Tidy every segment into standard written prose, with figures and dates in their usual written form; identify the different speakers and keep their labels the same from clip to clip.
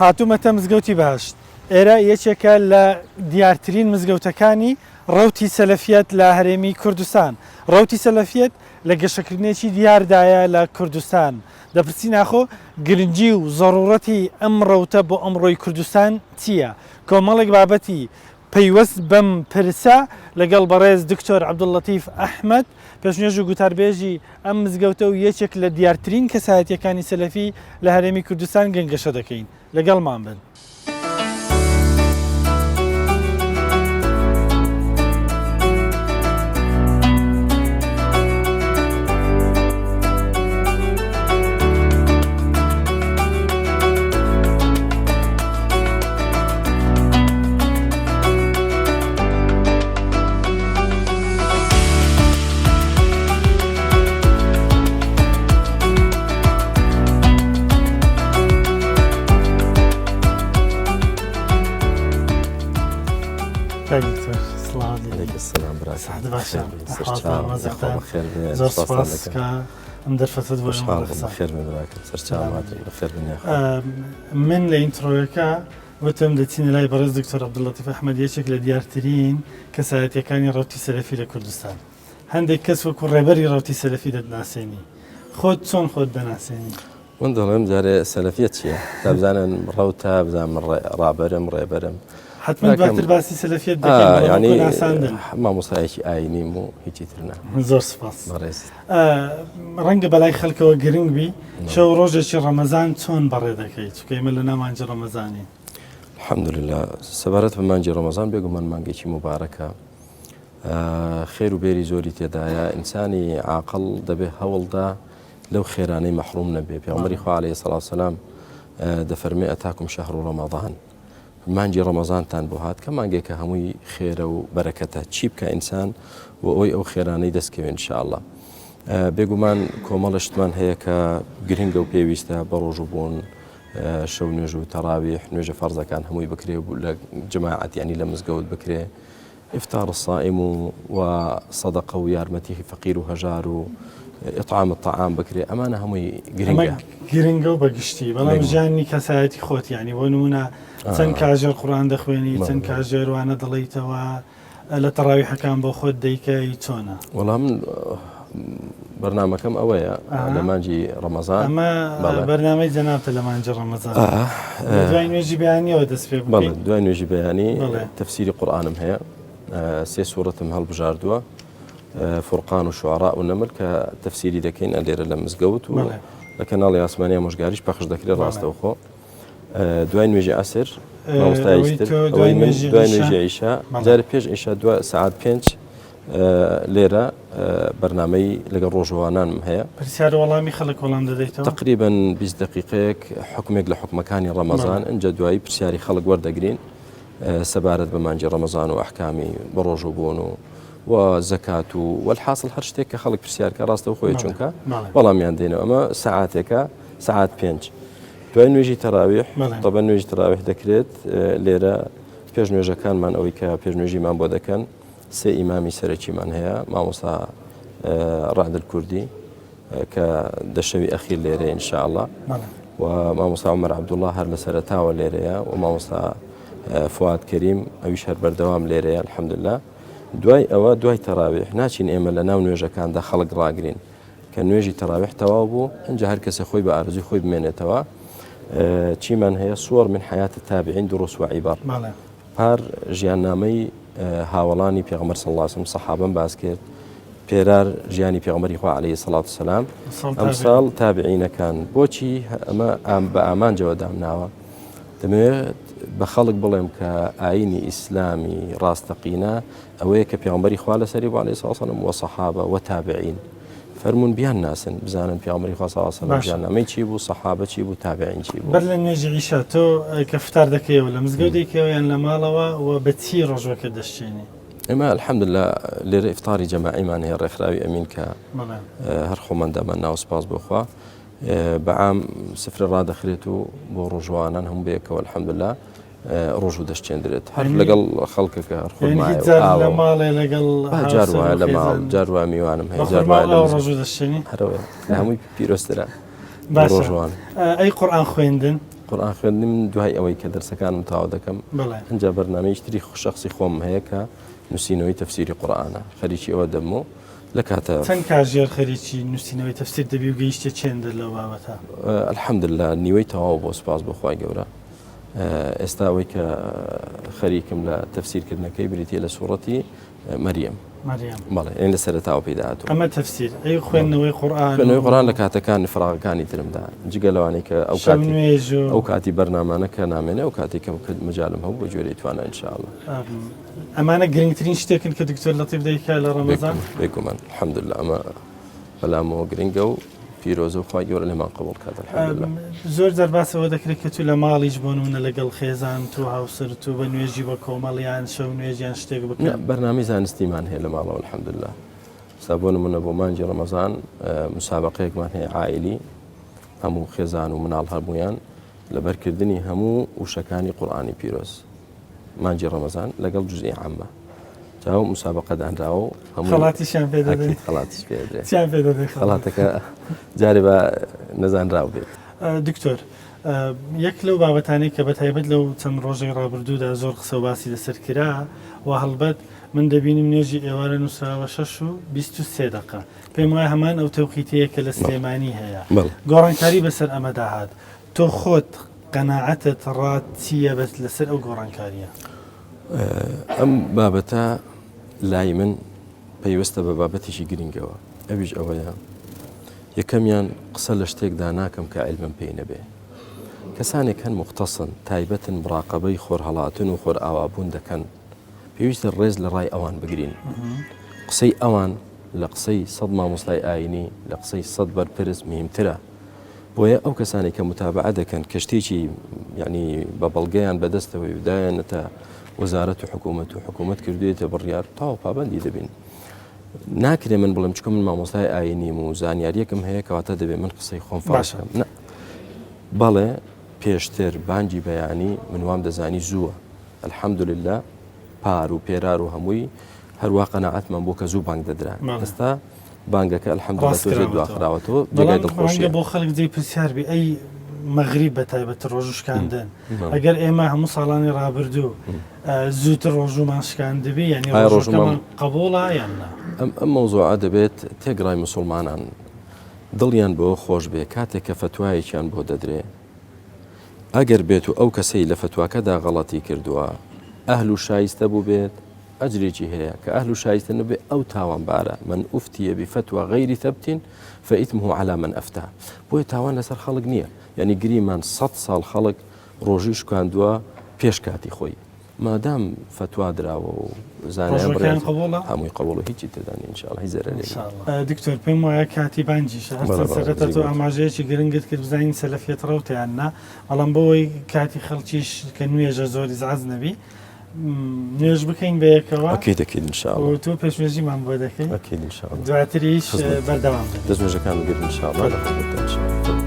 Speaker 1: هاتوومەتە مزگەوتی بەهەشت. ئێرە یەکێکە لە دیارترین مزگەوتەکانی ڕەوتی سەلەفیەت لە هەرێمی کوردستان. ڕەوتی سەلەفیەت لە گەشەکردنێکی دیاردایە لە کوردستان. دەپرسین ئاخۆ گرنگی و زەڕوڕەتی ئەم ڕەوتە بۆ ئەمڕۆی کوردستان چییە؟ کۆمەڵێک بابەتی پەیوەست بەم پرسە لەگەڵ بەڕێز دکتۆر عەبدوللەتیف ئەحمەد، پێشنوێژ و گوتاربێژی ئەم مزگەوتە و یەکێک لە دیارترین کەسایەتییەکانی سەلەفی لە هەرێمی کوردستان گەنگەشە دەکەین. لەگەڵمان بن. زۆر سپاس کە ئەم دەرفەتت بۆ من لە intro یەکە وتم دەچینە لای بەڕێز دکتۆر عەبدوللەتیف ئەحمەد یەکێک لە دیارترین کەسایەتیەکانی ڕەوتی سەلەفی لە کوردستان. هەندێک کەس وەکو ڕێبەری ڕەوتی سەلەفی دەتناسێنی. خۆت چۆن خۆت دەناسێنی؟
Speaker 2: من دەڵێم جارێ سەلەفیەت چییە؟ تا بزانن ڕەوتە بزانم من ڕابەرم ڕێبەرم.
Speaker 1: حتمما دواتر باسی سەلەفیەت دەکەین بەڵام
Speaker 2: یانی
Speaker 1: وەکو ناساندن.
Speaker 2: مامۆستایەکی ئاینیم و هیچی تر نا.
Speaker 1: زۆر سپاس.
Speaker 2: بەڕێز.
Speaker 1: ڕەنگە بەلای خەڵکەوە گرنگ بی شەو ڕۆژێکی ڕەمەزان چۆن بەڕێ دەکەی چونکە ئێمە لەناو مانگی ڕەمەزانین.
Speaker 2: الحمدللە سەبارەت بە مانگی ڕەمەزان بێگومان مانگێکی موبارەکە خێر و بێری زۆری تێدایە ئینسانی عاقڵ دەبێ هەوڵدا لەو خێرانەی مەحروم نەبێ پێغەمبەری خوا عەلەیهی سەڵات وسەلام دەفەرمێ ئەتاکم شەهر ڕەمەضان مانگی ڕەمەزانتان بۆ هات کە مانگێکە هەمووی خێرە و بەرەکەتە چی بکە ئینسان بۆ ئەوەی ئەو خێرانەی دەستکەوێن ان شاء الله بێگومان کۆمەڵە شتمان هەیە کە گرنگە و پێویستە بە ڕۆژوو بوون شەو نوێژ و تەراویح نوێژە فەرزەکان هەمووی بکرێ و لە جەماعەت یعنی لە مزگەوت بکرێ افطار الصائم و و صدقە و یارمەتی فەقیر و هەژار و اطعام الطعام بکرێ ئەمانە هەمووی گرنگە.
Speaker 1: گرنگە و بە گشتی بەڵام ژیانی کەسایەتی خۆت یانی بۆ نمونە چەند کاژێر قورئان دەخوێنی چەند کاژێر وانە دەڵێیتەوە لە تەڕاویحەکان بۆ خۆت دەیکەی چۆنە؟
Speaker 2: وەڵا من بەرنامەکەم ئەوەیە لە مانگی ڕەمەزان
Speaker 1: ئەمە بەرنامەی جەنابتە لە مانگی ڕەمەزان دوای نوێژی بەیانیەوە دەست پێ بکەین
Speaker 2: دوای نوێژی بەیانی تەفسیری قورئانم هەیە سێ سوڕەتم هەڵبژاردووە فرقان و شعراء و نەمل کە تەفسیری دەکەین لێرە لە مزگەوت و لە کەناڵی ئاسمانی ئامۆژگاریش پەخش دەکرێت ڕاستەوخۆ دوای نوێژی عەسر مامۆستایەکی تر ئەوەی من دوای نوێژی عیشا جارێ پێش عیشا دو سەعات پێنج لێرە بەرنامەی لەگەڵ ڕۆژەوانانم هەیە.
Speaker 1: پرسیار و وەڵامی خەڵک وەڵام دەدەیتەوە؟
Speaker 2: تەقریبەن 20 دقیقەیەک حوکمێک لە حوکمەکانی ڕەمەزان ئینجا دوایی پرسیاری خەڵک وەردەگرین سەبارەت بە مانگی ڕەمەزان و ئەحکامی بەڕۆژووبوون و و زەکات و وەلحاسڵ هەر شتێک کە خەڵک پرسیارکە ڕاستەوخۆیە چونکە وەڵامیان دێنەوە ئەمە سەعاتێکە سەعات پێنج دوای نوێژی تەراویح تەبەن نوێژی تەراویح دەکرێت لێرە پێش نوێژەکانمان ئەوەی کە پێش نوێژیمان بۆ دەکەن سێ ئیمامی سەرەکیمان هەیە مامۆستا ڕعدل کوردی کە دەشەوی ئەخیر لێرە ئینشاءله و مامۆستا عمر عبدوڵڵا هەر لە سەرەتاوە لێرەیە و مامۆستا فواد کەریم ئەویش هەر بەردەوام لێرەیە الحمدلله دوای ئەوە دوای تەراویح ناچین ئێمە لە ناو نوێژەکاندا خەڵک ڕاگرین کە نوێژی تەراویح تەواو بوو ئینجا هەر کەسێ خۆی بە ئارەزووی خۆی بمێنێتەوە چیمان هەیە صور من حیات التابعین دروس و عبر پار ژیاننامەی هاوەڵانی پێغەمبەر صلی الله علیه وسلم سەحابەم باس کرد پێرار ژیانی پێغەمبەری خوا علیه الصلاة والسلام ئەمساڵ تابعینەکان بۆچی ئەمە ئام بە ئامانجەوە دامناوە دەمەوێت بە خەڵک بڵێم کە ئاینی ئیسلامی ڕاستەقینە ئەوەیە کە پێغەمبەری خوا لەسەری بوو علیه الصلاة والسلام و سەحابە و تابعین فەرموون بیان ناسن بزانن پێغەمبەری خوا صلی الله علیه وسلم ژیاننامەی چی بوو سەحابە چی بوو تابعین چی بوو.
Speaker 1: بەر لە نوێژی عیشا تۆ کە فتار دەکەیەوە لە مزگەوت دەیکەیەوە یان لە ماڵەوە و بە چی ڕۆژوەکەت دەشکێنی؟
Speaker 2: ئێمە الحمدللە لێرە ئیفتاری جەماعیمان هەیە ڕێکخراوی ئەمین کە هەر خۆمان دامان ناوە سوپاس بۆ خوا بەعام سفرە ڕادەخرێت و بۆ ڕۆژوانان هەموو بەیەکەوە الحمدللە ڕۆژوو دەشکێندرێت هەر لەگەڵ خەڵکەکە هەر خۆی
Speaker 1: لە ماڵێ لەگەڵ
Speaker 2: جار وایە لە ماڵ جار وایە میوانم هەیە جار وایە لە
Speaker 1: ڕۆژوو دەشکێنی
Speaker 2: هەرەوەیە لە هەمووی پیرۆزترە
Speaker 1: ڕۆژوان ئەی قورئان خوێندن؟
Speaker 2: قورآن خوێندنی من دوای ئەوەی کە دەرسەکانم تەواو دەکەم ئەنجا بەرنامەیەکی تری شەخسی خۆم هەیە کە نووسینەوەی تەفسیری قورئانە خەریکی ئەوە دەبم و لە کاتە
Speaker 1: چەند کاژێر خەریکی نووسینەوەی تەفسیر دەبی و گەیشتە چێندە لەو بابەتە؟
Speaker 2: الحمدللە نیوەی تەواو بۆ سوپاس بۆ خوای گەورە ئێستا ئەوەی کە خەریکم لە تەفسیرکردنەکەی بریتیە لە سوڕەتی مەریەم
Speaker 1: مەریەم
Speaker 2: بەڵێ ئەین لە سەرەتاوە پێی داهاتوو
Speaker 1: ئەمە تەفسیر ئەی خوێندنەوەی قورئان
Speaker 2: خوێندنەوەی قورئان لە کاتەکانی فراغەکانی ترمدا جگە لەوانەی کە ئەو کاتی
Speaker 1: نوێژ و
Speaker 2: ئەو کاتی بەرنامانە کە نامێنێ ئەو کاتی کە مەجالم هەبوو بە گوێرەی توانا ان شاء الله
Speaker 1: ئەمانە گرنگترین شتێکن کە دکتۆر لەتیف دەیکا لە ڕەمەزان؟
Speaker 2: بێگومان الحمدلله ئەمە بەلامەوە گرنگە و پیرۆزە و خوای گەورە لێمان قبوڵ کات الحمدلله.
Speaker 1: زۆر جار باس ئەوە دەکرێت کە تو لە ماڵیش بۆ نمونە لەگەڵ خێزانت و هاوسەرت و بە نوێژی بە کۆمەڵ یان شەو نوێژ یان شتێک بکەن.
Speaker 2: نا بەرنامەی زانستیمان هەیە لە ماڵەوە الحمدلله. ئێستا بۆ نمونە بۆ مانگی ڕەمەزان مسابەقەیەکمان هەیە عائیلی هەموو خێزان و مناڵ هەموویان لەبەرکردنی هەموو وشەکانی قورئانی پیرۆز. مانگی ڕەمەزان لەگەڵ جوزئی عامە جا و مسابقە دانراوە و
Speaker 1: هەموو خەڵاتیشیان پێ دەدەن
Speaker 2: ئەکید خەڵاتیش پێ دەدرێت
Speaker 1: چیان پێ دەدەن
Speaker 2: خەڵاتەکە جارێ بە نەزانراو بێت.
Speaker 1: دکتۆر یەک لەو بابەتانەی کە بە تایبەت لەو چەند ڕۆژەی ڕابردوودا زۆر قسە و باسی لەسەر کرا و هەڵبەت من دەبینم نوێژی ئێوارە نووسراوە 6:23 دەقە پێم وایە هەمان ئەو تەوقیتەیە کە لە سلێمانی هەیە گۆڕانکاری بەسەر ئەمەدا هات تۆ خۆت قەناعەتت ڕات چییە بەس لەسەر ئەو گۆڕانکارییە؟
Speaker 2: ئەم بابەتە لای من پەیوەستە بە بابەتێکی گرنگەوە ئەویش ئەوەیە یەکەمیان قسە لە شتێکدا ناکەم کە عیلمم پێی نەبێ کەسانێک هەن مختصن تایبەتن مراقەبەی خۆرهەڵاتن و خۆرئاوابوون دەکەن پێویستە ڕێز لە ڕای ئەوان بگرین قسەی ئەوان لە قسەی سەد مامۆستای ئاینی لە قسەی سەد بەرپرس مهمترە بۆیە ئەو کەسانەی کە متابعە دەکەن کە شتێکی یعنی بە بەڵگەیان بەدەستەوەی و دایانەتە وەزارەت و حکوومەت و حکوومەت کردوێتە بڕیار تاو پابندی دەبین ناکرێ من بڵێم چکە من مامۆستای ئاینیم و زانیاریەکەم هەیە کەواتە دەبێ من قسەی خۆم فاشم نە بەڵێ پێشتر بانگی بەیانی من وام دەزانی زووە الحمدلله پار و پێرار و هەمووی هەروا قەناعەتمان بۆ کە زوو بانگ دەدرا ئێستا بانگەکە الحمدللە تۆزێ دواخراوەتەوە جێگای دڵخۆشیە.
Speaker 1: ڕەنگە بۆ خەڵک جێی پرسیار بێ ئەی مەغریب بە تایبەت ڕۆژوو شکاندن ئەگەر ئێمە هەموو ساڵانی ڕابردوو زووتر ڕۆژوومان شکاندبی یعنی ڕۆژوومان قبوڵە یان نا؟
Speaker 2: ئەم ئەم مەوزوعە دەبێت تێگڕای مسوڵمانان دڵیان بەوە خۆش بێ کاتێک کە فەتوایەکیان بۆ دەدرێ ئەگەر بێت و ئەو کەسەی لە فەتواکەدا غەڵەتی کردووە ئەهل و شایستە بووبێت ئەجرێکی هەیە کە ئەهل و شایستە نەبێ ئەو تاوانبارە، من افتی بفتوی غیر ثبت فاثمه علی من افتی، بۆیە تاوان لەسەر خەڵک نییە، یانی گریمان سەت ساڵ خەڵک ڕۆژووی شکاندووە پێش کاتی خۆی مادام فەتوا دراوە و زانایان
Speaker 1: ڕۆژووەکەیان قبوڵە؟
Speaker 2: هەمووی قبوڵە هیچی تێدا نییە ان شاء اللە هیچ زەرەرێک
Speaker 1: نییە. ان شاء اللە. دکتۆر پێم وایە کاتی بانگیشە هەرچەند سەرەتا تۆ ئاماژەیەکی گرنگت کرد بزانین سەلەفیەت ڕەوتە یان نا بەڵام بۆ ئەوەی کاتی خەڵکیش کە نوێژە زۆر ئیزعاج نەبی نوێژ بکەین بەیەکەوە
Speaker 2: ئەکید ئەکید ان شاء
Speaker 1: الله تۆ پێشنوێژیمان بۆ دەکەی
Speaker 2: ئەکید ان شاء الله
Speaker 1: دواتریش بەردەوام دەبین
Speaker 2: دەست نوێژەکان بگرن ان شاء الله لە خزمەتتان ان شاء الله.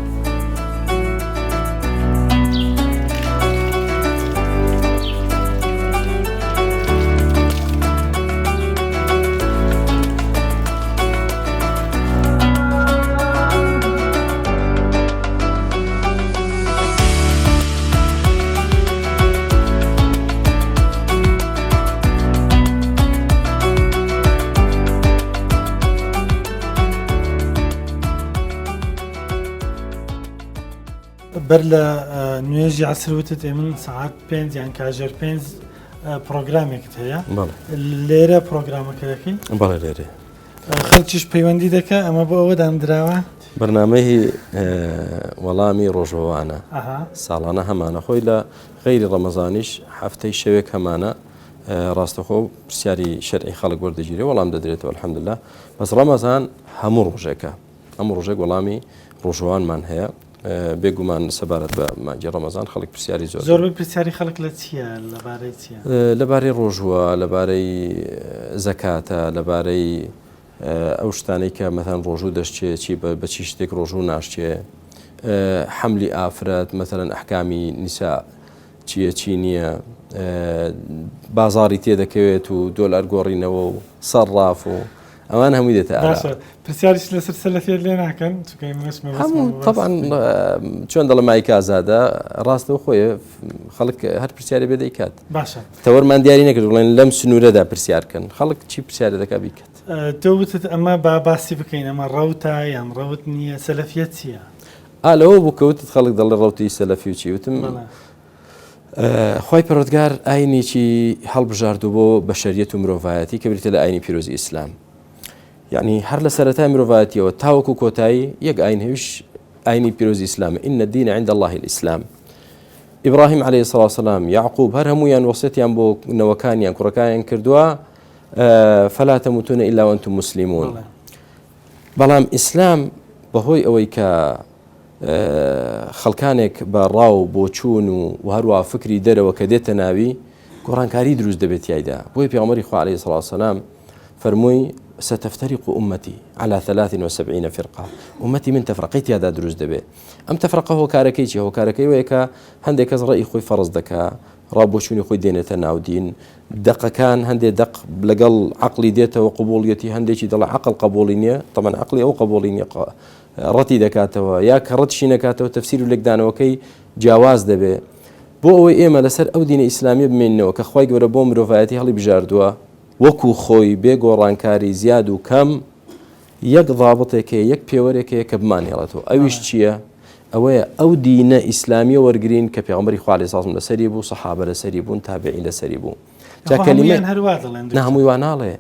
Speaker 1: بەر لە نوێژی عسر وتت ئێ من سەعات پێنج یان کاژێر پێنج پرۆگرامێکت هەیە لێرە پرۆگرامەکە دەکەی؟
Speaker 2: بەڵێ لێرێ
Speaker 1: خەڵکیش پەیوەندی دەکا ئەمە بۆ ئەوە داندراوە؟
Speaker 2: بەرنامەی وەڵامی ڕۆژەوانە ساڵانە هەمانە خۆی لە غەیری ڕەمەزانیش هەفتەی شەوێک هەمانە ڕاستەخۆ پرسیاری شەرعی خەڵک وەردەگیرێ وەڵام دەدرێتەوە الحمدلله بەس ڕەمەزان هەموو ڕۆژێکە هەموو ڕۆژێک وەڵامی ڕۆژوانمان هەیە بێگومان سەبارەت بە مانگی ڕەمەزان خەڵک پرسیاری زۆر
Speaker 1: زۆربەی پرسیاری خەڵک لە چییە لەبارەی چییە؟
Speaker 2: لەبارەی ڕۆژووە لەبارەی زەکاتە لەبارەی ئەو شتانەی کە مەتەن ڕۆژوو دەشچێ چی بە چی شتێک ڕۆژوو ناشچێ حەملی ئافرەت مەتەلەن ئەحکامی نیسا چییە چی نییە بازاری تێدەکەوێت و دۆلار گۆڕینەوە و سەرڕاف و. ئەوان هەمووی دێتە ئارا.
Speaker 1: باشە پرسیاریش لەسەر سەلەفیەت لێ ناکەن چونکە ئێمەش مەبەستمان
Speaker 2: هەموو
Speaker 1: بۆ باس
Speaker 2: تەبعەن
Speaker 1: بکەین.
Speaker 2: چۆن دەڵێ مایک ئازادە ڕاستە و خۆیە خەڵک هەر پرسیارێ بێ دەیکات.
Speaker 1: باشە.
Speaker 2: تەوەرمان دیاری نەکرد بڵێن لەم سنوورەدا پرسیار کەن خەڵک چی پرسیارێ دەکات بیکات.
Speaker 1: تۆ وتت ئەمە با باسی بکەین ئەمە ڕەوتە یان ڕەوت نییە سەلەفیەت چییە؟
Speaker 2: ئا لەوە بوو کە وتت خەڵک دەڵێ ڕەوتی سەلەفی و چی وتم
Speaker 1: بەڵێ.
Speaker 2: خوای پەروەردگار ئاینێکی هەڵبژاردوو بۆ بەشەریەت و مرۆڤایەتی کە بریتە لە ئاینی پیرۆزی ئیسلام یعنی هەر لە سەرەتای مرۆڤایەتیەوە تاوەکو کۆتایی یەک ئاین هەویش ئاینی پیرۆزی ئیسلام إن الدين عند الله الإسلام ئیبراهیم عليه الصلاة والسلام یعقوب هەر هەمویان وەسێتیان بۆ نەوەکانیان کوڕەکانیان کردووە فلا تموتون إلا وأنتم مسلمون بەڵام ئیسلام بەهۆی ئەوەی کە خەڵکانێک بە ڕا و بۆچوون و و هەروەها فکری دەرەوە کە دێتە ناوی گۆڕانکاری دروست دەبێت تیایدا بۆیە پێغەمبەری خوا علیه الصلاة والسلام فەرمووی ستفترق أمتي على 73 فرقة ئومەتی من تەفرەقەی تیادا دروست دەبێت ئەم تەفرەقە هۆکارەکەی چی هۆکارەکەی وەیە کە هەندێک کەس ڕێی خۆی فەرز دەکا ڕا بۆچوونی خۆی دێنێتە ناو دین دەقەکان هەندێک دەق لەگەڵ عقلی دێتەوە قبوڵیەتی هەندێکی دەڵێ عقل قبوڵی نییە تەمان عقلی ئەو قبوڵی نییە ڕەتی دەکاتەوە یا کە ڕەتشی نەکاتەوە تەفسیر و لێکدانەوەکەی جیاواز دەبێ بۆ ئەوەی ئێمە لەسەر ئەو دینە ئیسلامیە بمێنینەوە کە خوای گەورە بۆ مرۆڤایەتی هەڵی بژاردووە وەکو خۆی بێ گۆڕانکاری زیاد و کەم یەک ضابطێک هەیە یەک پێوەرێک هەیە کە بمانهێڵێتەوە ئەویش چییە؟ ئەوەیە ئەو دینە ئیسلامیە وەرگین کە پێغەمبەری خوا عەلەیهی سڵام لەسەری بوو سەحابە لەسەری بوون تابعین لەسەری بوو جا کەلیمەی
Speaker 1: هەر وا دەڵێن
Speaker 2: نا هەمووی وا ناڵێ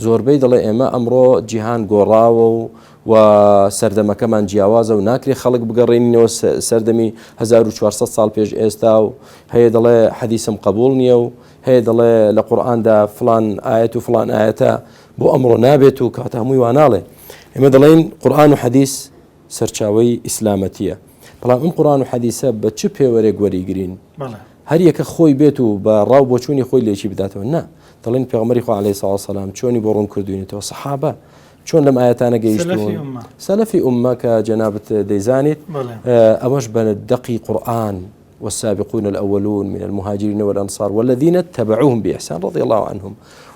Speaker 2: زۆربەی دەڵێ ئێمە ئەمڕۆ جیهان گۆڕاوە و و سەردەمەکەمان جیاوازە و ناکرێ خەڵک بگەڕێنینەوە سەردەمی 1400 ساڵ پێش ئێستا و هەیە دەڵێ حەدیسم قبول نییە و هەیە دەڵێ لە قورئاندا فلان ئاەت و فلان ئاەتە بۆ ئەمڕۆ نابێت و کاتە هەمووی واناڵێ ئێمە دەڵێن قورئان و حەدیس سەرچاوەی ئیسلامەتیە بەڵام ئەم قورئان و حەدیسە بە چ پێوەرێک وەریگرین هەر یەکە خۆی بێت و بە ڕاو بۆچوونی خۆی لێکی بداتەوە نا دەڵێن پێغەمبەری خوا عەلەیهی سڵاو سەلام چۆنی بۆ ڕوون کردوینەتەوە سەحابە چۆن لەم ئاەتانە گەیشتوون سەلەفی ئوممە کە جەنابت دەیزانیت ئەوەش بە دەقی قورئان والسابقون الأولون من المهاجرين والأنصار والذين اتبعوهم بإحسان رضي الله عنهم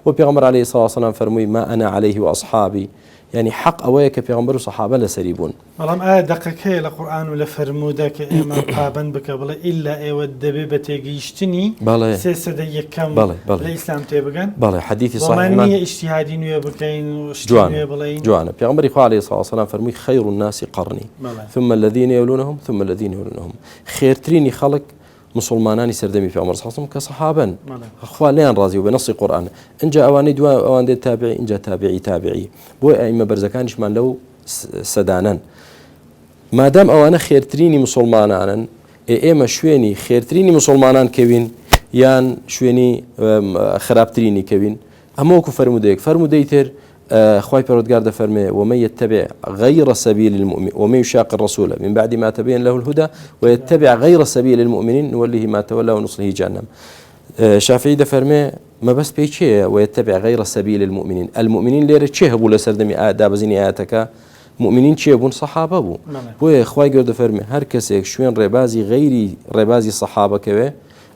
Speaker 2: وپێغەمبەر عليه الصلاة والسلام فەرمووی ما أنا عليه وأصحابي یانی حەق ئەوەیە کە پێغەمبەر و سەحابە لەسەری بوون.
Speaker 1: بەڵام ئایا دەقەک هەیە لە قورئان و لە فەرموودە کە ئێمە پابەند بکا بڵێ ئیلا ئێوە دەبێ بە تێگەیشتنی
Speaker 2: بەڵێ
Speaker 1: سێ سەدەی یەکەم
Speaker 2: بەڵێ بەڵێ
Speaker 1: لە ئیسلام تێبگەن؟
Speaker 2: بەڵێ حەدیثی
Speaker 1: بۆمان
Speaker 2: صحیحمان
Speaker 1: نییە ئیجتیهادی نوێ بکەین و شتی
Speaker 2: جوانە
Speaker 1: نوێ بڵێین؟
Speaker 2: جوانە پێغەمبەری خوا علیه الصلاة والسلام فەرمووی خیر الناس قرنی
Speaker 1: بەڵێ
Speaker 2: ثم الذین یلونهم ثم الذین یلونهم خێرترینی خەڵک موسڵمانانی سەردەمی پێغەمبەر صلی الله کە سەحابەن خوا لێیان ڕازی و بە نەسی قورئان ئینجا ئەوانەی دوای ئەوان دێت تابعی ئینجا تابعی تابعی بۆیە ئەئیمە بەرزەکانیشمان لەو سەدانەن مادام ئەوانە خێرترینی مسلمانانن ئێمە شوێنی خێرترینی مسلمانان کەوین یان شوێنی خراپترینی کەوین ئەمە وەکو فەرموودەیەک فەرموودەی تر خوای پەروەردگار دەفەرمێ ومن يتبع غير سبيل المؤمن ومن يشاق الرسول من بعد ما تبين له الهدى ويتبع غير سبيل المؤمنين نوله ما تولى ونصله جهنم شافعی دەفەرمێ مەبەست پێی چێە ويتبع غير سبيل المؤمنين المؤمنين لێرە چێ هەبوو لە سەردەمی دابەزینی ئاەتەکە مؤمنین چێ بوون سەحابە بوو بۆیە خوای گەورە دەفەرمێ هەر کەسێک شوێن ڕێبازی غەیری ڕێبازی سەحابەکەوێ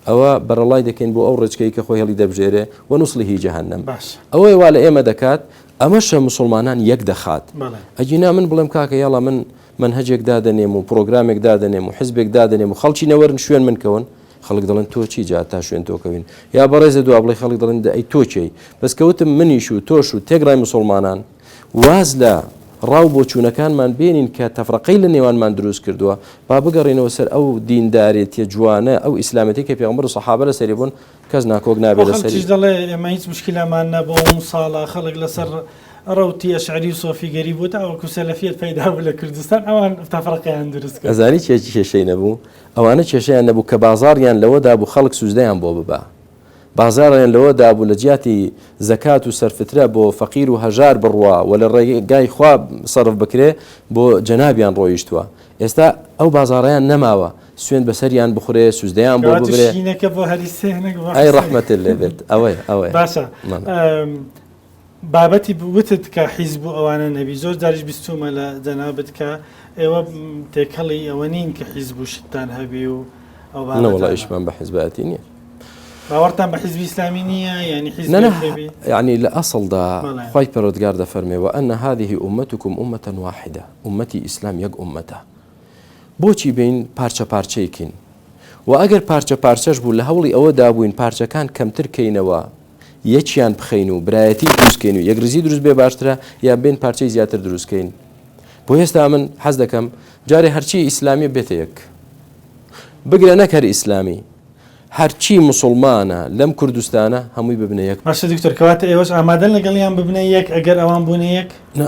Speaker 2: ئەوە بەرەڵای دەکەین بۆ ئەو ڕێچکەی کە خۆی هەڵی دەبژێرێ ونصله جهنم
Speaker 1: باشە.
Speaker 2: ئەوەیە وا لە ئێمە دەکات ئەمەشە موسڵمانان یەک دەخات
Speaker 1: بەڵێ.
Speaker 2: ئەگینا من بڵێم کاکە یاڵا من مەنهەجێک دادەنێم و پڕۆگرامێک دادەنێم و حزبێک دادەنێم و خەڵکی نەوەرن شوێن من کەون خەڵک دەڵێن تۆ چی جا تا شوێن تۆ کەوین یا بەڕێزە دوا بڵێ خەڵک دەڵێن دە ئەی تۆ کێی بەس کەوتم منیش و تۆش و تێکڕای موسڵمانان واز لە ڕا و بۆچوونەکانمان بێنین کە تەفرەقەی لە نێوانمان دروست کردووە، با بگەڕێینەوە سەر ئەو دیندارێتیە جوانە، ئەو ئیسلامێتیەی کە پێغەمبەر و سەحابە لەسەری بوون، کەس ناکۆک
Speaker 1: خۆ
Speaker 2: نابێت لەسەری.
Speaker 1: خەڵکیش دەڵێ ئێمە هیچ موشکیلەمان نەبوو ئەو ساڵە خەڵک لەسەر ڕەوتی ئەشعەری و سۆفیگەری بوو تاوەکو سەلەفیەت پەیدا بوو لە کوردستان ئەوان تەفرەقەیان دروست کرد.
Speaker 2: ئەزانی کێ کێشەی نەبوو؟ ئەوانە کێشەیان نەبوو کە بازاڕیان لەوەدا بوو خەڵک سوجدەیان بۆ ببا. بازاڕیان لەوە دابوو لە جیاتی زەکات و سەرفترە بۆ فەقیر و هەژار بڕوا و لە ڕێگای خوا سەرف بکرێ بۆ جەنابیان ڕۆیشتووە ئێستا ئەو بازاڕەیان نەماوە سوێند بەسەریان بخورێ سوجدەیان بۆ
Speaker 1: کەواتە
Speaker 2: ببرێ
Speaker 1: شینەکە بۆ هەریسەیە نەک بۆ
Speaker 2: ئەی
Speaker 1: حسێن.
Speaker 2: ڕەحمەتت لێ بێت ئەوەیە ئەوەیە
Speaker 1: باشە
Speaker 2: مەڵێ.
Speaker 1: ئەم، بابەتی وتت کە حیزب و ئەوانە نەبی زۆر جاریش بیستوومە لە جەنابت کە ئێوە تێکەڵی ئەوە نین کە حیزب و شتتان هەبی و ئەو
Speaker 2: نەوەڵا
Speaker 1: بابەتانە.
Speaker 2: ئیشمان بە حیزبایەتی نییە.
Speaker 1: باوەڕتان بە حیزبی ئیسلامی نییە یانی حیزبێک هەبێ؟
Speaker 2: یانی لە ئەسڵدا خوای پەروەردگار دەفەرمێ وان هذه امتکم امة واحدە ئوممەتی ئیسلام یەک ئوممەتە بۆچی بین پارچە پارچەیکین و ئەگەر پارچە پارچەش بوو لە هەوڵی ئەوە دابووین پارچەکان کەمتر کەینەوە یەکیان بخەین و برایەتی دروستکەین و یەکڕیزی دروست بێ باشترە یا بین پارچەی زیاتر دروستکەین بۆ ئێستا من حەز دەکەم جارێ هەرچی ئیسلامیە بێتە یەک بگرە نەک هەر ئیسلامی هەرچی موسوڵمانە لەم کوردستانە هەمووی ببنە یەک.
Speaker 1: باشە دکتۆر کەواتە ئێوەش ئامادەن لەگەڵیان ببنە یەک ئەگەر ئەوان بوونە یەک؟
Speaker 2: نا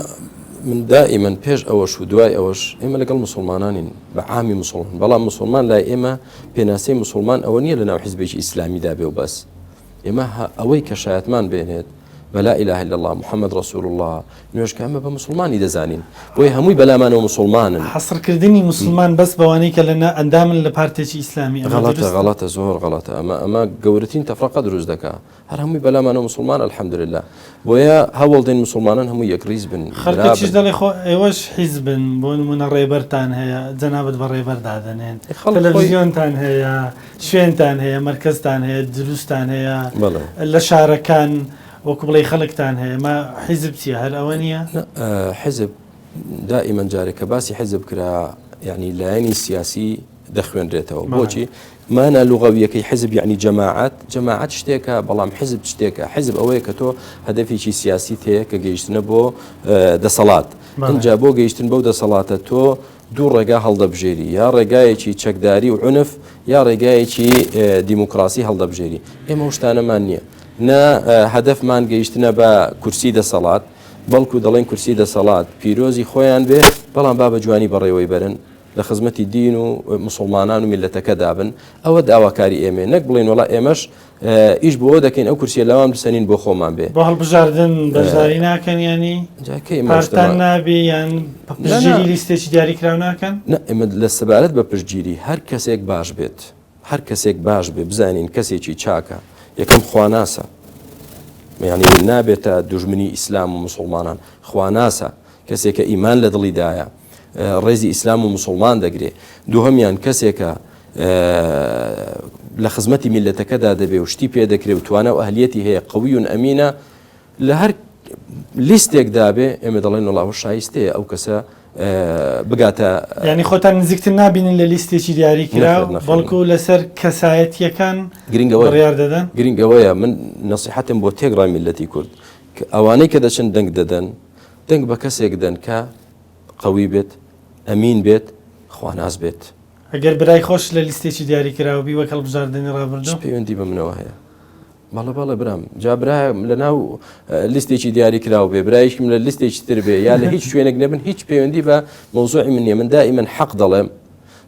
Speaker 2: من دائیمەن پێش ئەوەش و دوای ئەوەش ئێمە لەگەڵ موسوڵمانانین بە عامی موسوڵمان بەڵام موسوڵمان لای ئێمە پێناسەی موسوڵمان ئەوە نییە لەناو حیزبێکی ئیسلامیدا بێ و بەس ئێمە ئەوەی کە شایەتمان بێنێت بە لا اله الا اللە محمد رسول اللە نوێژکە ئەمە بە موسڵمانی دەزانین بۆیە هەمووی بەلامانەوە موسڵمانن.
Speaker 1: حەسرکردنی موسڵمان بەس بەوانەی کە لە ئەندامن لە پارتێکی ئیسلامی ئەمە
Speaker 2: غەڵەتە دروستە؟ غەڵەتە زۆر غەڵەتە ئەمە ئەمە گەورەترین تەفرەقە دروست دەکا هەر هەمووی بەلامانەوە موسڵمان الحمدللە بۆیە هەوڵدەین موسڵمانان هەموو یەکڕیز بن برا
Speaker 1: خەڵکەکیش
Speaker 2: بن.
Speaker 1: دەڵێ خۆ ئێوەش حیزبن بۆ نموونە ڕێبەرتان هەیە جەنابت بە ڕێبەر دادەنێن
Speaker 2: خەڵک خۆی
Speaker 1: تەلەڤزیۆنتان هەیە شوێنتان هەیە مەرکەزتان هەیە دروستان هەیە
Speaker 2: بەڵێ.
Speaker 1: لە شارەکان وەکو بڵێی خەڵکتان هەیە ما حیزب چیە هەر ئەوە نییە؟
Speaker 2: نا حیزب دائیمەن جارێک کە باسی حیزب کرا یعنی لایەنی سیاسی دەخوێنرێتەوە بۆچی مانا لغەویەکەی حیزب یعنی جەماعەت جەماعەت شتێکە بەڵام حیزب شتێکە حیزب ئەوەیە کە تۆ هەدەفێکی سیاسی تەیە کە گەیشتنە بۆ دەسەڵات ئینجا بۆ گەیشتن بەو دەسەڵاتە تۆ دوو ڕێگا هەڵدەبژێری یا ڕێگایەکی چەکداری و عنف یا ڕێگایەکی دیموکراسی هەڵدەبژێری ئێمە ئەو شتانەمان نییە نە هەدەفمان گەیشتنە بە کورسی دەسەڵات، بەڵکو دەڵێن کورسی دەسەڵات پیرۆزی خۆیان بێ، بەڵام با بە جوانی بەڕێوەی بەرن، لە خزمەتی دین و موسڵمانان و میللەتەکەدا بن، ئەوە داواکاری ئێمەیە، نەک بڵێین وەڵا ئێمەش ئیش بۆ ئەوە دەکەین ئەو کورسیە لەوان بسەنین بۆ خۆمان بێ.
Speaker 1: بۆ هەڵبژاردن بەشداری ناکەن یانی؟
Speaker 2: جا کەی ئێمە
Speaker 1: پارتان نابێ یان پشتگیری لیستێکی دیاریکراو ناکەن؟
Speaker 2: نا ئێمە لە سەبارەت بە پشتگیری هەر کەسێک باش بێت، هەر کەسێک باش بێ بزانین کەسێکی چاکە یەکەم خواناسە یعنی نابێتە دوژمنی ئیسلام و مسلمانان خواناسە کەسێکە ئیمان لە دڵیدایە ڕێزی ئیسلام و مسلمان دەگرێ دووهەمیان کەسێکە لە خزمەتی میلەتەکەدا دەبێ و شتی پێ دەکرێ و توانا و ئەهلیەتی هەیە قویون ئەمینە لە هەر لیستێک دابێ ئێمە دەڵێن وەڵا ئەوە شایستەیە ئەو کەسە بگاتە
Speaker 1: یانی خۆتان نزیکتر نابینن لە لیستێکی دیاریکراو بەڵکو لەسەر کەسایەتیەکان
Speaker 2: گرنگەوە
Speaker 1: بڕیار دەدەن
Speaker 2: گرنگەوەیە من نەسیحەتم بۆ تێکڕای میلەتی کورد کە ئەوانەی کە دەچن دەنگ دەدەن دەنگ بە کەسێک دەن کە قوی بێت ئەمین بێت خواناس بێت
Speaker 1: ئەگەر برای خۆش لە لیستێکی دیاریکراو بی وەک هەڵبژاردنی ڕابردوو
Speaker 2: پەیوەندی بە منەوە هەیە بەڵێ بەڵێ برام جا برایم لە ناو لیستێکی دیاری کراو بێ برایشم لە لیستێکی تر بێ یا لە هیچ شوێنێک نەبن هیچ پەیوەندی بە مەوزوعی من نییە من دائیمەن حەق دەڵێم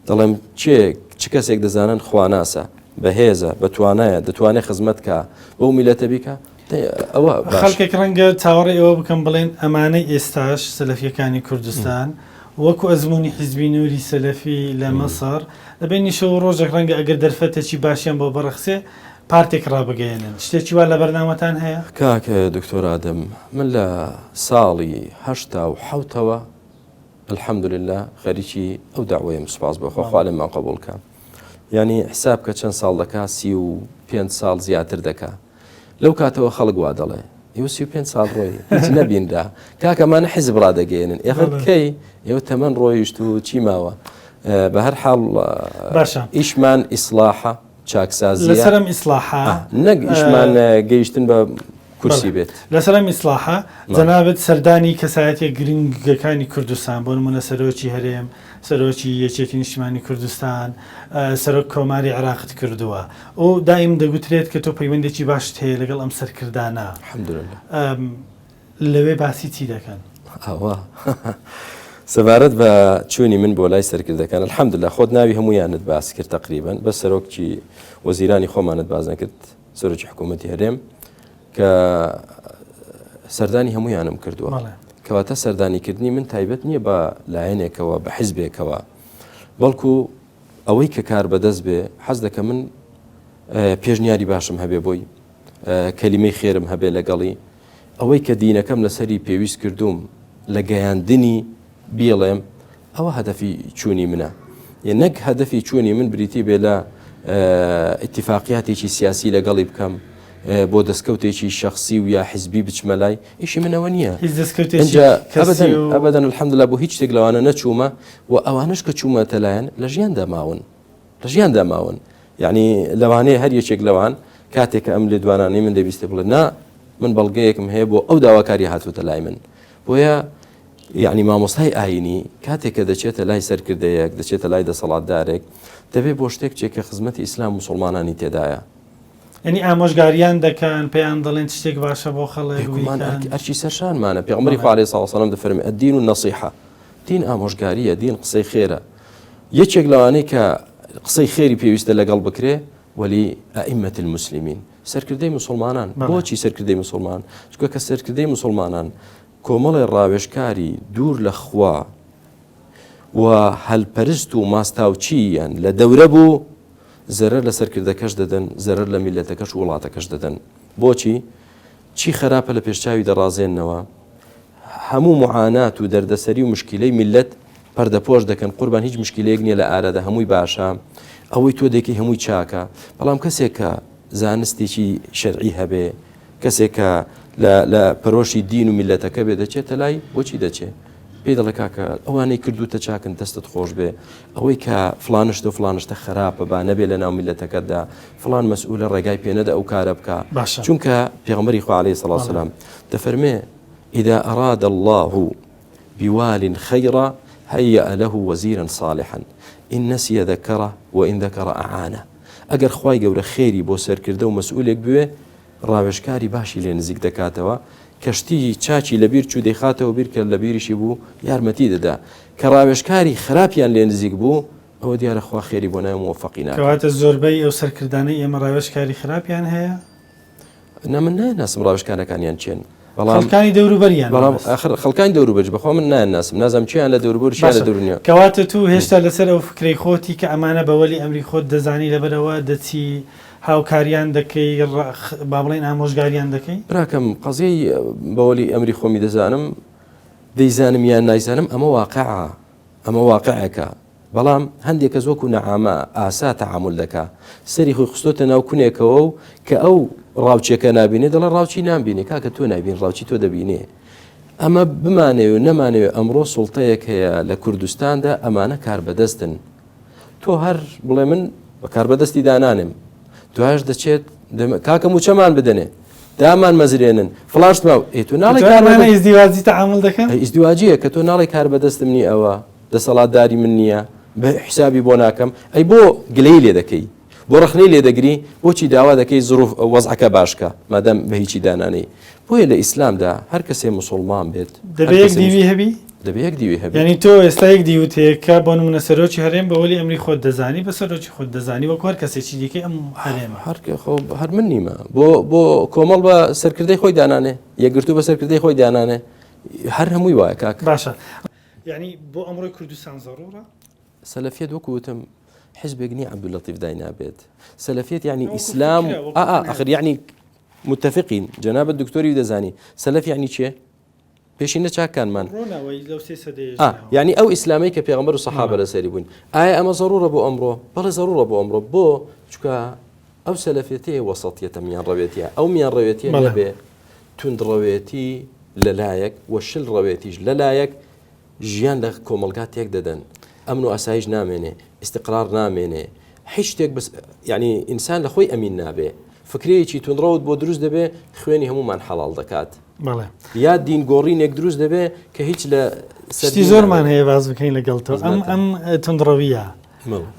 Speaker 2: دەڵێم چێ چ کەسێک دەزانن خواناسە بەهێزە بە توانایە دەتوانێت خزمەت کا بەو میلەتە بیکە ئەوە
Speaker 1: خەڵکێک ڕەنگە چاوەڕێ ئەوە بکەم بڵێن ئەمانەی ئێستاش سەلەفیەکانی کوردستان وەکو ئەزمموی حیزبی نوری سەلەفی لە مەسەر دەبێنی شەو ڕۆژێک ڕەنگە ئەگەر دەرفەتێکی باشیان بۆ بڕەخسێ پارتێک ڕابگەیەنن شتێکی وا لە بەرنامەتان هەیە؟
Speaker 2: کاک دکتۆر ئادەم من لە ساڵی 87ەوە الحمدللە خەریکی ئەو داوەیەم سوپاس بۆ خوا خوا لێمان قبوڵ کە یعنی حساب کە چەند ساڵ دەکا 35 ساڵ زیاتر دەکا لەو کاتەوە خەڵک وا دەڵێ ئێوە 35 ساڵ ڕۆی هیچ نەبینرا کاکەمانە حیزب ڕادەگەێنن ئێخر کەی ئێوە تەمەن ڕۆیشت و چی ماوە بە هەر حاڵ
Speaker 1: باشە
Speaker 2: ئیشمان ئیسلاحە چاکسازیە
Speaker 1: لەسەر ئەم ئیسلاحە
Speaker 2: نەک ئیشمان گەیشتن بە کورسی بێت.
Speaker 1: لەسەر ئەم ئیسلاحە جەنابت سەردانی کەسایەتیە گرنگەکانی کوردستان بۆ نمونە سەرۆکی هەرێم، سەرۆکی یەکێتی نیشتیمانی کوردستان، سەرۆک کۆماری عێراقت کردووە و دایم دەگوترێت کە تۆ پەیوەندێکی باشت هەیە لەگەڵ ئەم سەرکردانە.
Speaker 2: الحمدللە.
Speaker 1: لەوێ باسی چی دەکەن؟
Speaker 2: ئەوە سەبارەت بە چوونی من بۆ لای سەرکردەکان الحمدلله خۆت ناوی هەموویانت باس کرد تقریبا بە سەرۆکی وەزیرانی خۆمانت باز نەکرد سەرۆکی حکوومەتی هەرێم کە سەردانی هەمویانم کردووە کەواتە سەردانیکردنی من تایبەت نییە بە لایەنێکەوە بە حزبێکەوە بەڵکو ئەوەی کە کار بەدەست بێ حەز دەکە من پێشنیاری باشم هەبێ بۆی کەلیمەی خێرم هەبێ لەگەڵی ئەوەی کە دینەکەم لەسەری پێویست کردووم لە گەیاندنی بیڵێم ئەوە هەدەفی چوونی منە یە نەک هەدەفی چوونی من بریتی بێ لە ئیتیفاقیاتێکی سیاسی لەگەڵی بکەم بۆ دەستکەوتێکی شخصی و یا حزبی بچمە لای ئیشی منەوە نییە ئەبدەن الحمدلله بۆ هیچ شتێک لەوانە نەچوومە و ئەوانش کە چوومەتە لایەن لە ژیاندا ماون لە ژیاندا ماون یعنی لەوانەیە هەر یەکێک لەوان کاتێک کە ئەم لێدوانانەی من دەبیستێ بڵێ نا من بەڵگەیەکم هەیە بۆ ئەو داواکاری هاتووتە لای من بۆیە یەعنی مامۆستای ئایینی کاتێک کە دەچێتە لای سەرکردەیەک، دەچێتە لای دەسەڵاتدارێک، دەبێ بۆ شتێک بچێت کە خزمەتی ئیسلام موسوڵمانانی تێدایە.
Speaker 1: یەعنی ئامۆژگاریان دەکەن، پێیان دەڵێن چ شتێک باشە بۆ خەڵک،
Speaker 2: بێگومان ئەرک بیکەن. ئەرکی سەرشانمانە. پێغەمبەری خوا علیە سڵاو وسلام دەفەرموێ، الدین النصیحە، دین ئامۆژگارییە، دین قسەی خێرە. یەکێک لەوانەی کە قسەی خێری پێویستە لەگەڵ بکرێ، ولی ائمە المسلمین، سەرکردەی موسوڵمانان. بۆچی سەرکردەی موسوڵمان؟ چونکە کە سەرکردەی موسوڵمانان کۆمەڵێ ڕاوێژکاری دوور لە خوا و هەلپەرست و ماستاوچی یان لە دەورە بوو زەرەر لە سەرکردەکەش دەدەن زەرەر لە میلەتەکەش و وڵاتەکەش دەدەن بۆچی چی خراپە لە پێشچوی دەڕازێنەوە هەموو معانات و دەردەسەری و مشکلەی میلەت پەردەپۆش دەکەن قوربان هیچ مشکلەیەک نییە لە ئارادا هەمووی باشە ئەوەی تۆ دەکەی هەمووی چاکە بەڵام کەسێک کە زانستێکی شەرعی هەبێ کەسێک کە لە لە پەرۆشی دین و میللەتەکە بێ دەچێتە لای بۆچی دەچێ پێی دەڵێ کاکە ئەوانەی کردوتە چاکن دەستت خۆش بێ ئەوەی کە فلانشتە و فلانشتە خراپە با نەبێ لە ناو میللەتەکەتدا فلان مەسئولە ڕێگای پێ نەدە ئەو کارە بکە
Speaker 1: باشە
Speaker 2: چونکە پێغەمبەری خوا عەلەیهی سڵاو سەلام دەفەرمێ إذا أراد الله بوال خيرا هيأ له وزيرا صالحا إن نسي ذكره وإن ذكر أعانه ئەگەر خوای گەورە خێری بۆ سەرکردە و مەسئولێک بوێ ڕاوێژکاری باشی لێ نزیک دەکاتەوە، کە شتی چاکی لەبیر چوو دەیخاتەوە بیر کە لەبیریشی بوو یارمەتی دەدا، کە ڕاوێژکاری خراپیان لێ نزیک بوو ئەوە دیارە خوا خێری بۆ نایە و مۆفەقی ناکات.
Speaker 1: کەواتە زۆربەی ئەو سەرکردانەی ئێمە ڕاوێژکاری خراپیان هەیە؟
Speaker 2: نا من نایانناسم ڕاوێژکارەکانیان کێن بەڵام
Speaker 1: خەڵکانی دەوروبەریان
Speaker 2: بەڵام ئاخر خەڵکانی دەوروبەریش بەخوا من نایانناسم نازانم کێیان لە دەوروبەر و کێیان لە
Speaker 1: باشە
Speaker 2: دەور نییە.
Speaker 1: کەواتە تو هێشتا لەسەر ئەو فکرەی خۆتی کە ئەمانە بە وەلی ئەمری خۆت دەزانی لەبەرئەوە دەچی هاوکاریان دەکەی با بڵێین ئامۆژگاریان دەکەی؟
Speaker 2: براکەم قەزیەی بە وەلی ئەمری خۆمی دەزانم دەیزانم یان نایزانم ئەمە واقعە ئەمە واقعێکە بەڵام هەندێک کەس وەکو نەعامە ئاسا تەعامل دەکا سەری خۆی خستۆتە ناو کونێکەوە و کە ئەو ڕاوچێکە نابینێ دەڵێ ڕاوچی نامبینێ کاکە تۆ نابین ڕاوچی تۆ دەبینێ ئەمە بمانەوێ و نەمانەوێ ئەمڕۆ سوڵتەیەک هەیە لە کوردستاندا ئەمانە کاربەدەستن تۆ هەر بڵێ من بە کاربەدەستی دانانێم دوایش دەچێت کاکە موچەمان بدەنێ دامان مەزرێنن فڵاشت ما ئێ تۆ ناڵێ
Speaker 1: کارمانە ئیزدیواجی تەعامل دەکەن
Speaker 2: ئیزدیواجیە کە تۆ ناڵێ کار بەدەستم نی ئەوە دەسەڵاتداری من نییە بە حیسابی بۆ ناکەم ئەی بۆ گلەی لێ دەکەی بۆ ڕخنەی لێ دەگری بۆچی داوا دەکەی زروف وەزعەکە باشکە مادەم بە هیچی دانانەی بۆیە لە ئیسلامدا هەر کەسێ موسوڵمان بێت
Speaker 1: دەبێ یەک دیوی هەبی؟
Speaker 2: دەبێ یەک دیوی هەبی.
Speaker 1: یانی تۆ ئێستا یەک دیوت هەیە کە بۆ نمونە سەرۆکی هەرێم بە وەلی ئەمری خۆت دەزانی بە سەرۆکی خۆت دەزانی وەکو هەر کەسێکی دیکەی ئەم هەرێمە.
Speaker 2: هەر خۆ هەر من نیمە بۆ بۆ کۆمەڵ بە سەرکردەی خۆی دانانێ یەکگرتوو بە سەرکردەی خۆی دانانێ هەر هەمووی وایە کاک.
Speaker 1: باشە یانی بۆ ئەمڕۆی کوردستان زەڕوڕە؟
Speaker 2: سەلەفیەت وەکو وتم حزبێک نییە عەبدوللەتیف داینابێت سەلەفیەت یعنی ئیسلام ئاخر یعنی متفقین جەنابت دکتۆری دەزانی سەلەف یعنی چێ پێشینە چاکانمان یعنی ئەو ئیسلامی کە پێغمبەر و سەحابە لەسەری بوون ئایا ئەمە زەڕورە بۆ ئەمڕۆ بەڵێ زەڕورە بۆ ئەمڕۆ بۆ چکە ئەو سەلەفێتەیە وەسەتیەتە میان ڕەوێتیە ئەو میان ڕەوێتیە بێ توندڕەوێتی لەلایەک و شل ڕەوێتیش لەلایەک ژیان لە کۆمەڵگا تێک دەدەن ئەمن و ئاسایش نامێنێ ئیستقرار نامێنێ هیچ شتێک بس یعنی ئینسان لە خۆی ئەمین نابێ فکرەیەکی توندڕەوت بۆ دروست دەبێ خوێنی هەمومان حەڵال دەکات
Speaker 1: بەڵێ
Speaker 2: یا دین گۆڕینێک دروست دەبێ کە هیچ لە
Speaker 1: شتی زۆرمان هەیە باز بکەین لەگەڵ تۆ ئەم ئەم توندڕەویە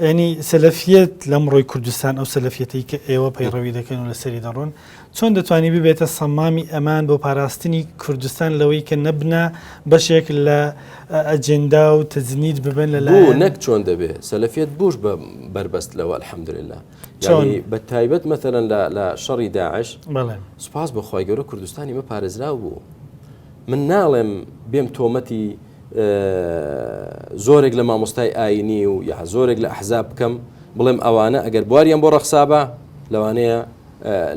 Speaker 1: ینی سەلەفیەت لەمڕۆی کوردستان ئەو سەلەفیەتەی کە ئێوە پەیڕەوی دەکەن و لەسەری دەڕۆن چۆن دەتوانی ببێتە سەمامی ئەمان بۆ پاراستنی کوردستان لەوەی کە نەبنە بەشێک لە ئەجێندا و تەجنید ببن لە
Speaker 2: بوو نەک چۆن دەبێ سەلەفیەت بووش بە بەربەست لەوە الحمدلله
Speaker 1: چۆن
Speaker 2: بە تایبەت مەتەلەن لە لە شەڕی داعش
Speaker 1: بەڵێ
Speaker 2: سوپاس بۆ خوای گەورە کوردستانی مە پارێزراو بوو من ناڵێم بێم تۆمەتی زۆرێک لە مامۆستای ئاینی و یا زۆرێک لە ئەحزاب بکەم بڵێم ئەوانە ئەگەر بواریان بۆ ڕەخسابە لەوانەیە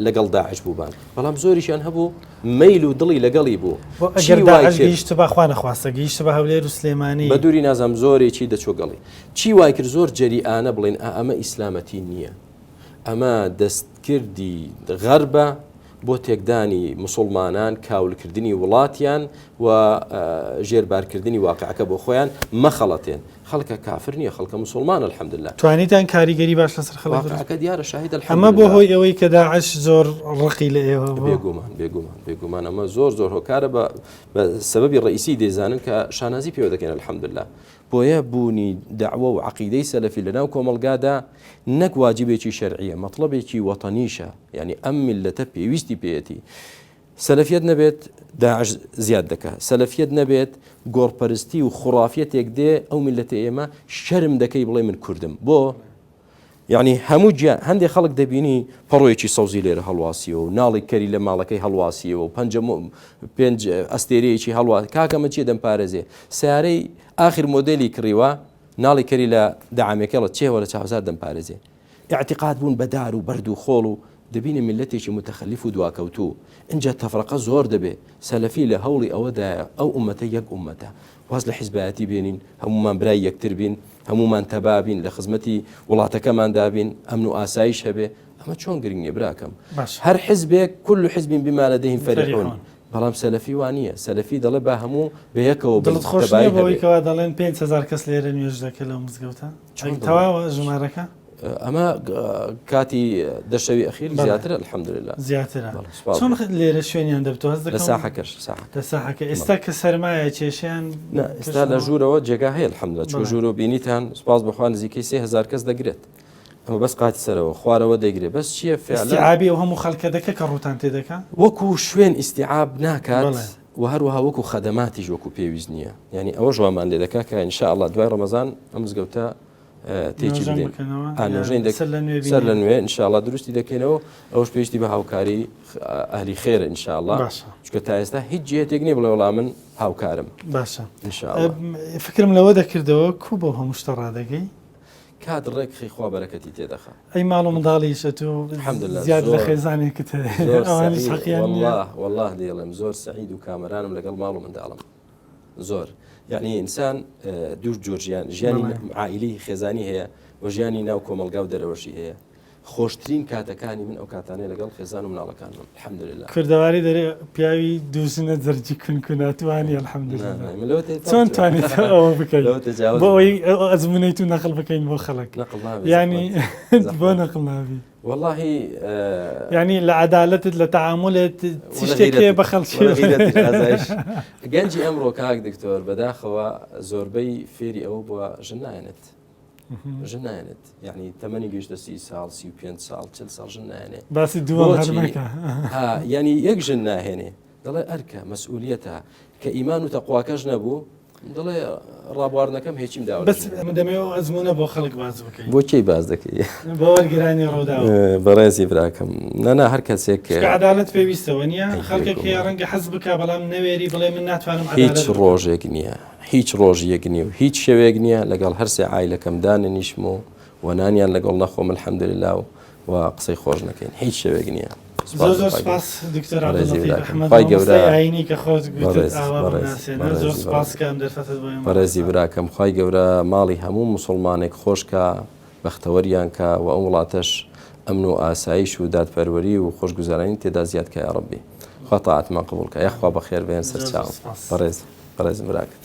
Speaker 2: لەگەڵ داعش بووبان بەڵام زۆریشیان هەبوو مەیل و دڵی لەگەڵی بوو
Speaker 1: ئەگەر داعش گەیشتبا خوا نەخواستە گەیشتبا هەولێر و سلێمانی
Speaker 2: بە دووری نازانم زۆرێکی دەچوە گەڵی چی وای کرد زۆر جەریئانە بڵێن ئا ئەمە ئیسلامەتی نییە. ئەمە دەستکردی غەربە بۆ تێکدانی مسوڵمانان، کاولکردنی وڵاتیان و ژێربارکردنی واقعەکە بۆ خۆیان، مەخەڵەتێن. خەڵکە کافر نییە، خەڵکە مسوڵمانە الحمدللە.
Speaker 1: توانیتان کاریگەری باش لەسەر خەڵک دروست
Speaker 2: واقعەکە دیارە شاهیدە
Speaker 1: ئەمە بۆ
Speaker 2: الحمدللە.
Speaker 1: هۆی ئەوەی کە داعش زۆر ڕقی لە ئێوە بوو؟
Speaker 2: بێگومان، بێگومان، بێگومان ئەمە زۆر زۆر هۆکارە بە بە سەبەبی ڕەئیسی دەیزانن کە شانازی پێوە دەکەین الحمدللە. بۆیە بوونی دەعوە و عەقیدەی سەلەفی لەناو کۆمەڵگادا نەک واجبێکی شەرعیە، مەتڵەبێکی وەتەنیشە، یانی ئەم میللەتە پێویستی پێیەتی. سەلەفیەت نەبێت داعش زیاد دەکا، سەلەفیەت نەبێت گۆڕپەرستی و خوڕافیەتێک دێ ئەو میللەتەی ئێمە شەرم دەکەی بڵێ من کوردم. بۆ؟ یەعنی هەموو گیان هەندێ خەڵک دەبینی پەڕۆیەکی سەوزی لێرە هەڵواسیەوە و ناڵی کەری لە ماڵەکەی هەڵواسیەوە و پەنجە پێنج ئەستێرەیەکی هەڵوا کاکە ئەمە چیە دەمپارێزێ سیارەی ئاخر مۆدێلی کڕیوە ناڵی کەری لە دەعامێکەڵە چێ وەرە چاوزار دەمپارێزێ اعتقاد بوون بە دار و بەرد و خۆڵ و دەبینە میللەتێکی متخلف و دواکەوتوو ئینجا تەفرەقە زۆر دەبێ سەلەفی لە هەوڵی ئەوەدایە ئەو ئومەتە یەک ئومەتە واز لە حیزبایەتی بێنین هەموومان برای یەکتر بین هەموومان تەبا بین لە خزمەتی وڵاتەکەماندا بین ئەمن و ئاسایش هەبێ ئەمە چۆن گرنگ نییە براکەم هەر حزبێک كل حزب بما لديهم فرحون بەڵام سەلەفی وا نییە سەلەفی دەڵێ با هەموو بە یەکەوە بین
Speaker 1: دڵت خۆش
Speaker 2: تەبایی
Speaker 1: نییە بەوەی
Speaker 2: هەبێ
Speaker 1: کەوا دەڵێن 5000 کەس لێرە نوێژ دەکە لەو مزگەوتە
Speaker 2: چۆن دڵت
Speaker 1: تەواوە ژمارەکە؟
Speaker 2: ئەمە کاتی دەشەوی ئەخیر زیاترە الحمدلله
Speaker 1: زیاترە چۆن لێرە شوێنیان دەبتەوە هەست
Speaker 2: لە
Speaker 1: دەکەم
Speaker 2: ساحەکەش ساحەکە
Speaker 1: لە ساحەکە ئێستا کە سەرمایە کێشیان
Speaker 2: نا ئێستا لە ژوورەوە جێگا هەیە الحمدلله چوە
Speaker 1: بەڵێ.
Speaker 2: ژوورەوە بینیتان سوپاس بەخوا نزیکەی 3000 کەس دەگرێت ئەمە بەس قاتی سەرەوە خوارەوە دەیگرێت بەس چییە فعلا
Speaker 1: ئیستیعابی ئەو هەموو خەڵکە دەکە کە ڕووتان تێ دەکا
Speaker 2: وەکو شوێن ئیستیعاب ناکات
Speaker 1: بەڵێ.
Speaker 2: و هەروەها وەکو خەدەماتیش وەکو پێویست نییە یعنی ئەوەش وامان لێ دەکا کە ان شاء الله دوای ڕەمەزان ئەم مزگەوتە تێکی بدەین سەر لە نوێ انشاءڵا دروستی دەکەینەوە ئەوش پێویستی بە هاوکاری ئەهلی خێرە انشاءڵا چکە تا ئێستا هیچ جێتێک نیە بڵێ وەڵا من هاوکارم
Speaker 1: باشە فکرم لەوە دەکردەوە کو بۆ هەموو شتە ڕادەگەی
Speaker 2: کات ڕێک خی خوا بەرەکەتی تێدەخە
Speaker 1: ئەی ماڵ و منداڵیشە تو زیاد لە خێزانێکت ئەوانیش حەقیان نییە
Speaker 2: والله دەیڵێم زۆر سعید و کامەرانم لەگەڵ ماڵ و منداڵم زۆر یعنی ئینسان دوو جۆر ژیان ژیانی عائلی خێزانی هەیە و ژیانی ناو کۆمەلگا و دەرەوەشی هەیە خۆشترین کاتەکانی من ئەو کاتانەی لەگەڵ خێزان و مناڵەکانم الحمدلله
Speaker 1: کوردەواری دەرێ پیاوی دوو ژنە جەرگی کون کوناتوانی الحمدلله چۆن توانیت ئەوە بکەیت بۆ ئەوەی ئەزمونەی تو نەقل بکەین بۆ خەڵک ینی بۆ نەقل نابی
Speaker 2: وەڵاهی
Speaker 1: یانی لە عەدالەتت لە تەعامولت چ شتێک هەیە بە خەڵکی
Speaker 2: گەنجی ئەمڕۆ کاک دکتۆر بەداخەوە زۆربەی فێری ئەوە بووە ژن نایەنێت ژن نایەنێت یعنی تەمەنی گەشتە سی ساڵ 35 ساڵ 40 ساڵ ژن نایەنێ
Speaker 1: باسی دووەم هەر مەکە
Speaker 2: یعنی یەک ژن ناهێنێ دەڵێ ئەرکە مەسئولیەتە کە ئیمان و تەقواکەش نەبوو دەڵێ ڕابواردنەکەم هێچیم داوە
Speaker 1: بەس من دەمەوێت ئەو ئەزموونە بۆ خەڵک باس بکەی
Speaker 2: بۆ کێی باس دەکەی
Speaker 1: بۆ وەرگرانی ڕووداو
Speaker 2: بەڕێزی براکەم نەنا هەر کەسێک
Speaker 1: چونکە عەدالەت پێویستەوە نییە خەڵکێک هەیە ڕەنگە حەز بکا بەڵام نەوێری بڵێ من ناتوانم
Speaker 2: هیچ
Speaker 1: عەدالەت بکەم
Speaker 2: ڕۆژێک نییە هیچ ڕۆژیەک نییە و هیچ شەوێک نییە لەگەڵ هەرسێ عایلەکەم دانەنیشم و و نانیان لەگەڵ نەخۆم الحمدللە و و قسەی خۆش نەکەین هیچ شەوێک نییە
Speaker 1: زۆر زۆر سپاس دکتۆر عەبدوللەتیف ئەحمەد مامۆستای ئایینی کە خۆت گوتت ئاوا بمناسێنە زۆر سپاس کە ئەم دەرفەتەت بۆ ئێمە
Speaker 2: بەڕێزی براکەم خوای گەورە ماڵی هەموو موسڵمانێک خۆش کا بەختەوەریان کا و ئەم وڵاتەش ئەمن و ئاسایش و دادپەروەری و خۆشگوزەرانی تێدا زیاد کا یاڕەبی خوا تاعەتمان قبوڵ کا یاخوا بەخێر بێن سەرچاوم بەڕێز بەڕێزم براکەم.